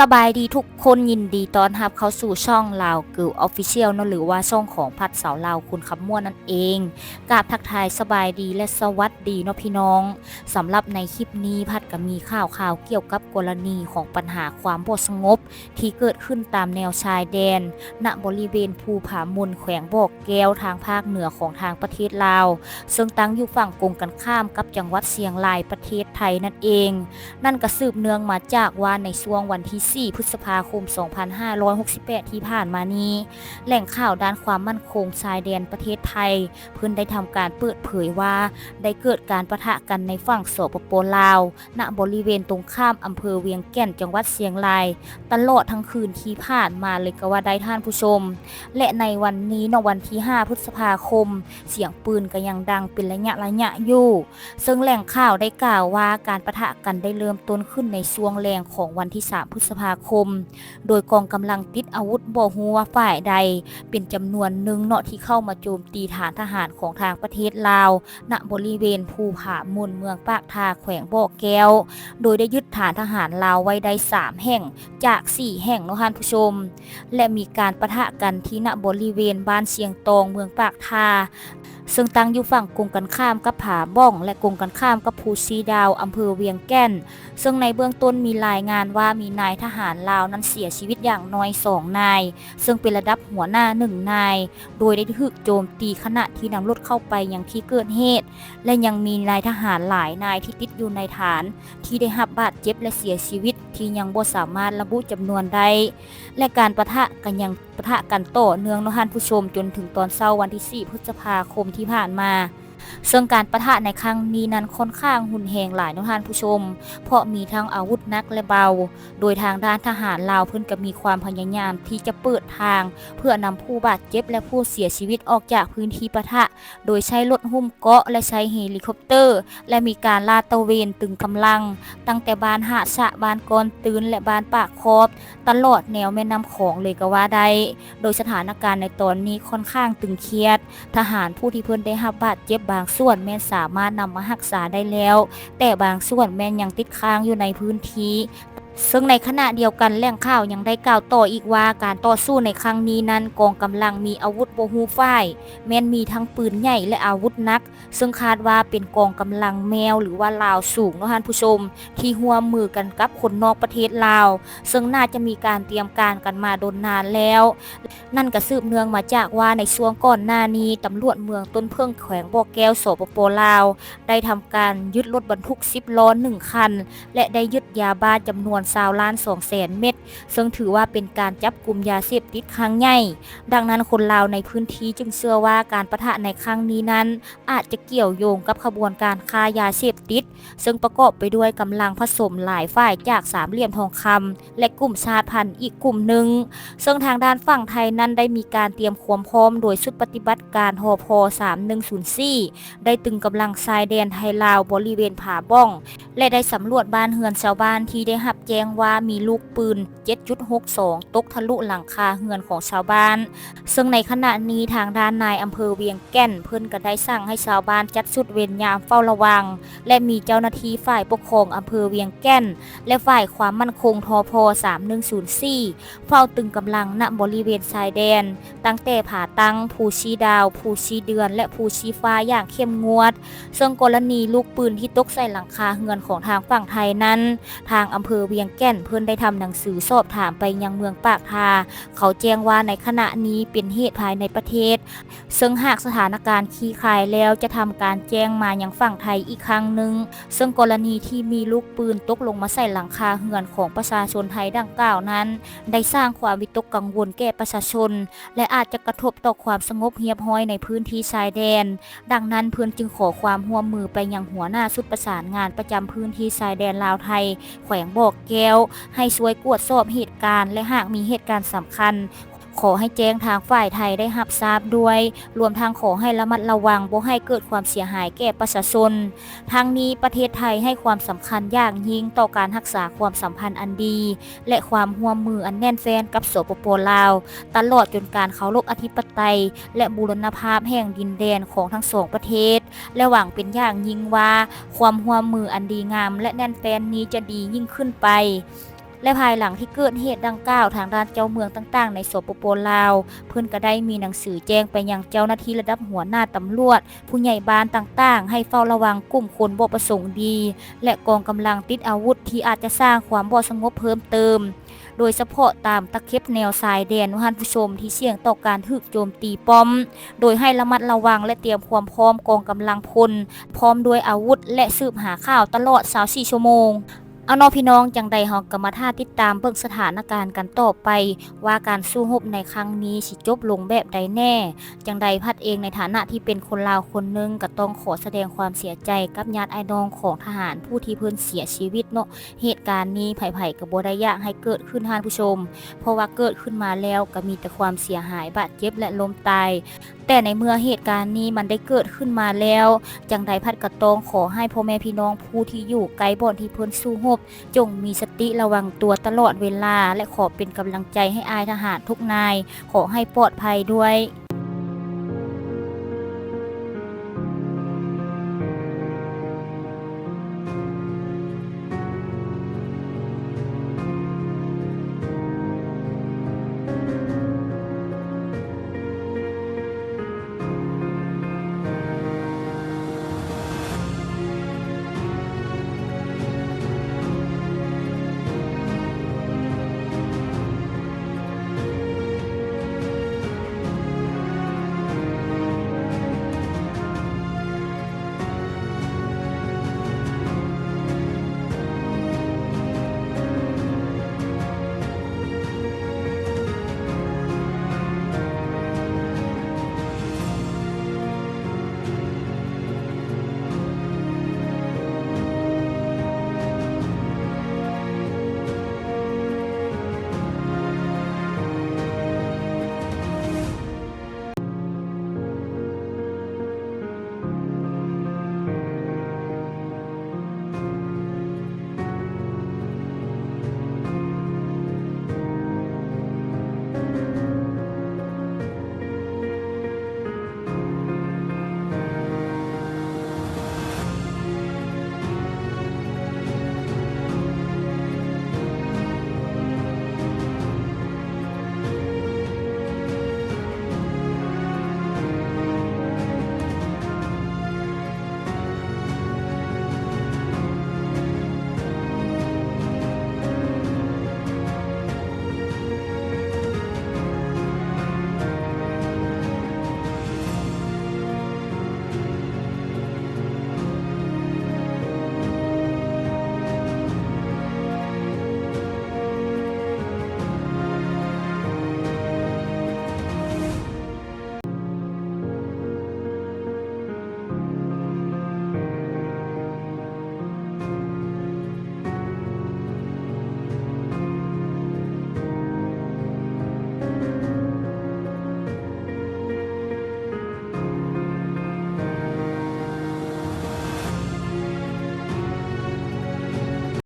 ສະບາຍດີທຸກຄົນ, ຍິນດີຕ້ອນຮັບເຂົ້າສູ່ຊ່ອງ Lao Girl Official ເນາະ ຫຼືວ່າຊ່ອງຂອງພັດສາວລາວ ຄຸນຄຳມ່ວນນັ້ນເອງ. ກາບທັກທາຍສະບາຍດີ ແລະ ສະຫວັດດີເນາະພີ່ນ້ອງ. ສຳລັບໃນຄລິບນີ້ ພັດກໍມີຂ່າວຄາວກ່ຽວກັບກໍລະນີຂອງບັນຫາຄວາມບໍ່ສະຫງົບ ທີ່ເກີດຂຶ້ນຕາມແນວຊາຍແດນ ນະບໍລິເວນພູຜາໝົນ ແຂວງບໍ່ແກ້ວ ທາງພາກເໜືອຂອງທາງປະເທດລາວ, ເຊິ່ງຕັ້ງຢູ່ຝັ່ງກົງກັນຂ້າມກັບຈັງຫວັດຊຽງລາຍ ປະເທດໄທນັ້ນເອງ. ນັ້ນກໍສືບເນື່ອງມາຈາກວ່າໃນຊ່ວງວັນທີສີ່ ພຶດສະພາຄົມ ສອງພັນຫ້າຮ້ອຍຫົກສິບແປດ ທີ່ຜ່ານມານີ້, ແຫຼ່ງຂ່າວດ້ານຄວາມໝັ້ນຄົງຊາຍແດນປະເທດໄທ ເພິ່ນໄດ້ທຳການເປີດເຜີຍວ່າ ໄດ້ເກີດການປະທະກັນໃນຝັ່ງ ສປປ ລາວ ນະບໍລິເວນຕົງຂ້າມອຳເພີວຽງແກ່ນ ຈັງຫວັດຊຽງລາຍ ຕະຫຼອດທັງຄືນທີ່ຜ່ານມາເລີຍກໍວ່າໄດ້ທ່ານຜູ້ຊົມ. ແລະ ໃນວັນນີ້ເນາະ ວັນທີຫ້າ ພຶດສະພາຄົມ, ສຽງປືນກໍຍັງດັງເປັນໄລຍະໆຢູ່, ເຊິ່ງແຫຼ່ງຂ່າວໄດ້ກ່າວວ່າ ການປະທະກັນໄດ້ເລີ່ມຕົ້ນຂຶ້ນໃນຊ່ວງແລງຂອງວັນທີສາມ ພຶດສະພາຄົມ, ໂດຍກອງກຳລັງຕິດອາວຸດບໍ່ຮູ້ວ່າຝ່າຍໃດ ເປັນຈຳນວນໜຶ່ງເນາະ ທີ່ເຂົ້າມາໂຈມຕີຖານທະຫານຂອງທາງປະເທດລາວ ນະບໍລິເວນພູຜາໝົນ ເມືອງປາກທາ ແຂວງບໍ່ແກ້ວ, ໂດຍໄດ້ຍຶດຖານທະຫານລາວໄວ້ໄດ້ສາມແຫ່ງຈາກສີ່ແຫ່ງເນາະທ່ານຜູ້ຊົມ, ແລະ ມີການປະທະກັນທີ່ນະບໍລິເວນບ້ານຊຽງຕອງ ເມືອງປາກທາ, ເຊິ່ງຕັ້ງຢູ່ຝັ່ງກົງກັນຂ້າມກັບຜາບ້ອງ ແລະ ກົງກັນຂ້າມກັບພູຊີດາວ ອຳເພີວຽງແກ່ນ. ເຊິ່ງໃນເບື້ອງຕົ້ນມີລາຍງານວ່າມີນາຍທະຫານລາວນັ້ນເສຍຊີວິດຢ່າງໜ້ອຍສອງນາຍ, ເຊິ່ງເປັນລະດັບຫົວໜ້າໜຶ່ງນາຍ, ໂດຍໄດ້ຖືກໂຈມຕີຂະນະທີ່ນຳລົດເຂົ້າໄປຍັງທີ່ເກີດເຫດ, ແລະ ຍັງມີນາຍທະຫານຫຼາຍນາຍທີ່ຕິດຢູ່ໃນຖານ ທີ່ໄດ້ຮັບບາດເຈັບ ແລະ ເສຍຊີວິດ ທີ່ຍັງບໍ່ສາມາດລະບຸຈຳນວນໄດ້, ແລະ ການປະທະກໍຍັງປະທະກັນຕໍ່ເນື່ອງເນາະທ່ານຜູ້ຊົມ ຈົນເຖິງຕອນເຊົ້າວັນທີສີ່ ພຶດສະພາຄົມທີ່ຜ່ານມາ. ເຊິ່ງການປະທະໃນຄັ້ງນີ້ນັ້ນຂ້ອນຂ້າງຮຸນແຮງຫຼາຍເນາະທ່ານຜູ້ຊົມ, ເພາະມີທັງອາວຸດໜັກ ແລະ ເບົາ, ໂດຍທາງດ້ານທະຫານລາວເພິ່ນກໍມີຄວາມພະຍາຍາມທີ່ຈະເປີດທາງ ເພື່ອນຳຜູ້ບາດເຈັບ ແລະ ຜູ້ເສຍຊີວິດອອກຈາກພື້ນທີ່ປະທະ ໂດຍໃຊ້ລົດຫຸ້ມເກາະ ແລະ ໃຊ້ເຮລິຄອບເຕີ ແລະ ມີການລາດຕະເວນຕຶງກຳລັງ ຕັ້ງແຕ່ບ້ານຫາດສະ, ບ້ານກ້ອນຕື້ນ ແລະ ບ້ານປາກຄອບ ຕະຫຼອດແນວແມ່ນ້ຳຂອງເລີຍກໍວ່າໄດ້. ໂດຍສະຖານະການໃນຕອນນີ້ຂ້ອນຂ້າງຕຶງຄຽດ. ທະຫານຜູ້ທີ່ເພິ່ນໄດ້ຮັບບາດເຈັບບາງສ່ວນແມ່ນສາມາດນຳມາຮັກສາໄດ້ແລ້ວ, ແຕ່ບາງສ່ວນແມ່ນຍັງຕິດຄ້າງຢູ່ໃນພື້ນທີ່. ເຊິ່ງໃນຂະນະດຽວກັນ ແຫຼ່ງຂ່າວຍັງໄດ້ກ່າວຕໍ່ອີກວ່າ ການຕໍ່ສູ້ໃນຄັ້ງນີ້ນັ້ນ ກອງກຳລັງມີອາວຸດບໍ່ຮູ້ຝ່າຍ ແມ່ນມີທັງປືນໃຫຍ່ ແລະ ອາວຸດໜັກ, ເຊິ່ງຄາດວ່າເປັນກອງກຳລັງແມວ ຫຼືວ່າລາວສູງເນາະທ່ານຜູ້ຊົມ ທີ່ຮ່ວມມືກັນກັບຄົນນອກປະເທດລາວ, ເຊິ່ງໜ້າຈະມີການຕຽມການກັນມາດົນນານແລ້ວ. ນັ້ນກໍສືບເນື່ອງມາຈາກວ່າໃນຊ່ວງກ່ອນໜ້ານີ້ ຕຳຫຼວດເມືອງຕົ້ນເຜິ້ງ ແຂວງບໍ່ແກ້ວ ສປປ ລາວ ໄດ້ທຳການຍຶດລົດບັນທຸກສິບລໍ້ໜຶ່ງຄັນ ແລະ ໄດ້ຍຶດຢາບ້າຈຳນວນຊາວລ້ານສອງແສນເມັດ, ເຊິ່ງຖືວ່າເປັນການຈັບກຸມຢາເສບຕິດຄັ້ງໃຫຍ່. ດັ່ງນັ້ນ ຄົນລາວໃນພື້ນທີ່ຈຶ່ງເຊື່ອວ່າການປະທະໃນຄັ້ງນີ້ນັ້ນ ອາດຈະກ່ຽວໂຍງກັບຂະບວນການຄ້າຢາເສບຕິດ, ເຊິ່ງປະກອບໄປດ້ວຍກຳລັງຜະສົມຫຼາຍຝ່າຍຈາກສາມຫຼ່ຽມທອງຄຳ ແລະ ກຸ່ມຊາດພັນອີກກຸ່ມໜຶ່ງ. ເຊິ່ງທາງດ້ານຝັ່ງໄທນັ້ນໄດ້ມີການຕຽມຄວາມພ້ອມໂດຍຊຸດປະຕິບັດການ ທພ ສາມໜຶ່ງສູນສີ່ ໄດ້ຕຶງກຳລັງຊາຍແດນໄທລາວບໍລິເວນຜາບ້ອງ ແລະ ໄດ້ສຳຫຼວດບ້ານເຮືອນຊາວບ້ານທີ່ໄດ້ຮັບແຈ້ງວ່າມີລູກປືນເຈັດຈຸດຫົກສອງ ຕົກທະລຸຫຼັງຄາເຮືອນຂອງຊາວບ້ານ. ເຊິ່ງໃນຂະນະນີ້ທາງດ້ານນາຍອຳເພີວຽງແກ່ນ ເພິ່ນກໍໄດ້ສັ່ງໃຫ້ຊາວບ້ານຈັດຊຸດເວນຍາມເຝົ້າລະວັງ ແລະ ມີເຈົ້າໜ້າທີ່ຝ່າຍປົກຄອງອຳເພີວຽງແກ່ນ ແລະ ຝ່າຍຄວາມໝັ້ນຄົງ ທພ ສາມໜຶ່ງສູນສີ່ ເຝົ້າຕຶງກຳລັງ ນະ ບໍລິເວນຊາຍແດນ ຕັ້ງແຕ່ຜາຕັ້ງ, ພູຊີດາວ, ພູຊີເດືອນ ແລະ ພູຊີຟ້າ ຢ່າງເຂັ້ມງວດ. ເຊິ່ງກໍລະນີລູກປືນທີ່ຕົກໃສ່ຫຼັງຄາເຮືອນຂອງທາງຝັ່ງໄທນັ້ນ, ທາງອຳເພີວຽງແກ່ນ ເພິ່ນໄດ້ທຳໜັງສືສອບຖາມໄປຍັງເມືອງປາກທາ, ເຂົາແຈ້ງວ່າໃນຂະນະນີ້ເປັນເຫດພາຍໃນປະເທດ, ເຊິ່ງຫາກສະຖານະການຄາຍແລ້ວ ຈະທຳການແຈ້ງມາຍັງຝັ່ງໄທອີກຄັ້ງໜຶ່ງ. ເຊິ່ງກໍລະນີທີ່ມີລູກປືນຕົກລົງມາໃສ່ຫຼັງຄາເຮືອນຂອງປະຊາຊົນໄທດັ່ງກ່າວນັ້ນ ໄດ້ສ້າງຄວາມວິຕົກກັງວົນແກ່ປະຊາຊົນ ແລະ ອາດຈະກະທົບຕໍ່ຄວາມສະຫງົບຮຽບຮ້ອຍໃນພື້ນທີ່ຊາຍແດນ. ດັ່ງນັ້ນ ເພິ່ນຈຶ່ງຂໍຄວາມຮ່ວມມືໄປຍັງຫົວໜ້າຊຸດປະສານງານປະຈຳພື້ນທີ່ຊາຍແດນລາວໄທ ແຂວງບໍ່ແກ້ວ ໃຫ້ຊ່ວຍກວດສອບເຫດການ ແລະ ຫາກມີເຫດການສຳຄັນ ຂໍໃຫ້ແຈ້ງທາງຝ່າຍໄທໄດ້ຮັບຊາບດ້ວຍ, ລວມທັງຂໍໃຫ້ລະມັດລະວັງບໍ່ໃຫ້ເກີດຄວາມເສຍຫາຍແກ່ປະຊາຊົນ. ທັງນີ້ ປະເທດໄທໃຫ້ຄວາມສຳຄັນຢ່າງຍິ່ງຕໍ່ການຮັກສາຄວາມສຳພັນອັນດີ ແລະ ຄວາມຮ່ວມມືອັນແໜ້ນແຟ້ນກັບ ສປປ ລາວ, ຕະຫຼອດຈົນການເຄົາລົບອະທິປະໄຕ ແລະ ບູລະນະພາບແຫ່ງດິນແດນຂອງທັງສອງປະເທດ ແລະ ຫວັງເປັນຢ່າງຍິ່ງວ່າ ຄວາມຮ່ວມມືອັນດີງາມ ແລະ ແໜ້ນແຟ້ນນີ້ຈະດີຍິ່ງຂຶ້ນໄປ. ແລະ ພາຍຫຼັງທີ່ເກີດເຫດດັ່ງກ່າວ, ທາງດ້ານເຈົ້າເມືອງຕ່າງໆໃນ ສປປ ລາວ ເພິ່ນກໍໄດ້ມີໜັງສືແຈ້ງໄປຍັງເຈົ້າໜ້າທີ່ລະດັບຫົວໜ້າຕຳຫຼວດ, ຜູ້ໃຫຍ່ບ້ານຕ່າງໆ ໃຫ້ເຝົ້າລະວັງກຸ່ມຄົນບໍ່ປະສົງດີ ແລະ ກອງກຳລັງຕິດອາວຸດທີ່ອາດຈະສ້າງຄວາມບໍ່ສະຫງົບເພີ່ມເຕີມ, ໂດຍສະເພາະຕາມຕະເຂັບແນວຊາຍແດນ ທ່ານຜູ້ຊົມ, ທີ່ສ່ຽງຕໍ່ການຖືກໂຈມຕີປ້ອມ, ໂດຍໃຫ້ລະມັດລະວັງ ແລະ ຕຽມຄວາມພ້ອມກອງກຳລັງພົນ ພ້ອມດ້ວຍອາວຸດ ແລະ ສືບຫາຂ່າວຕະຫຼອດຊາວສີ່ຊົ່ວໂມງ. ເອົາເນາະພີ່ນ້ອງ, ຈັ່ງໃດເຮົາກໍມາຖ້າຕິດຕາມເບິ່ງສະຖານະການກັນຕໍ່ໄປ ວ່າການສູ້ຮົບໃນຄັ້ງນີ້ຊິຈົບລົງແບບໃດແນ່. ຈັ່ງໃດພັດເອງໃນຖານະທີ່ເປັນຄົນລາວຄົນໜຶ່ງ ກໍຕ້ອງຂໍສະແດງຄວາມເສຍໃຈກັບຍາດອ້າຍນ້ອງຂອງທະຫານຜູ້ທີ່ເພິ່ນເສຍຊີວິດເນາະ. ເຫດການນີ້ໃຜໆກໍບໍ່ໄດ້ຢາກໃຫ້ເກີດຂຶ້ນທ່ານຜູ້ຊົມ, ເພາະວ່າເກີດຂຶ້ນມາແລ້ວກໍມີແຕ່ຄວາມເສຍຫາຍ, ບາດເຈັບ ແລະ ລົ້ມຕາຍ. ແຕ່ໃນເມື່ອເຫດການນີ້ມັນໄດ້ເກີດຂຶ້ນມາແລ້ວ, ຈັ່ງໃດພັດກໍຕ້ອງຂໍໃຫ້ພໍ່ແມ່ພີ່ນ້ອງຜູ້ທີ່ຢູ່ໃກ້ບ່ອນທີ່ເພິ່ນສູ້ຮົບ ຈົ່ງມີສະຕິລະວັງຕົວຕະຫຼອດເວລາ ແລະ ຂໍເປັນກຳລັງໃຈໃຫ້ອ້າຍທະຫານທຸກນາຍ, ຂໍໃຫ້ປອດໄພດ້ວຍ.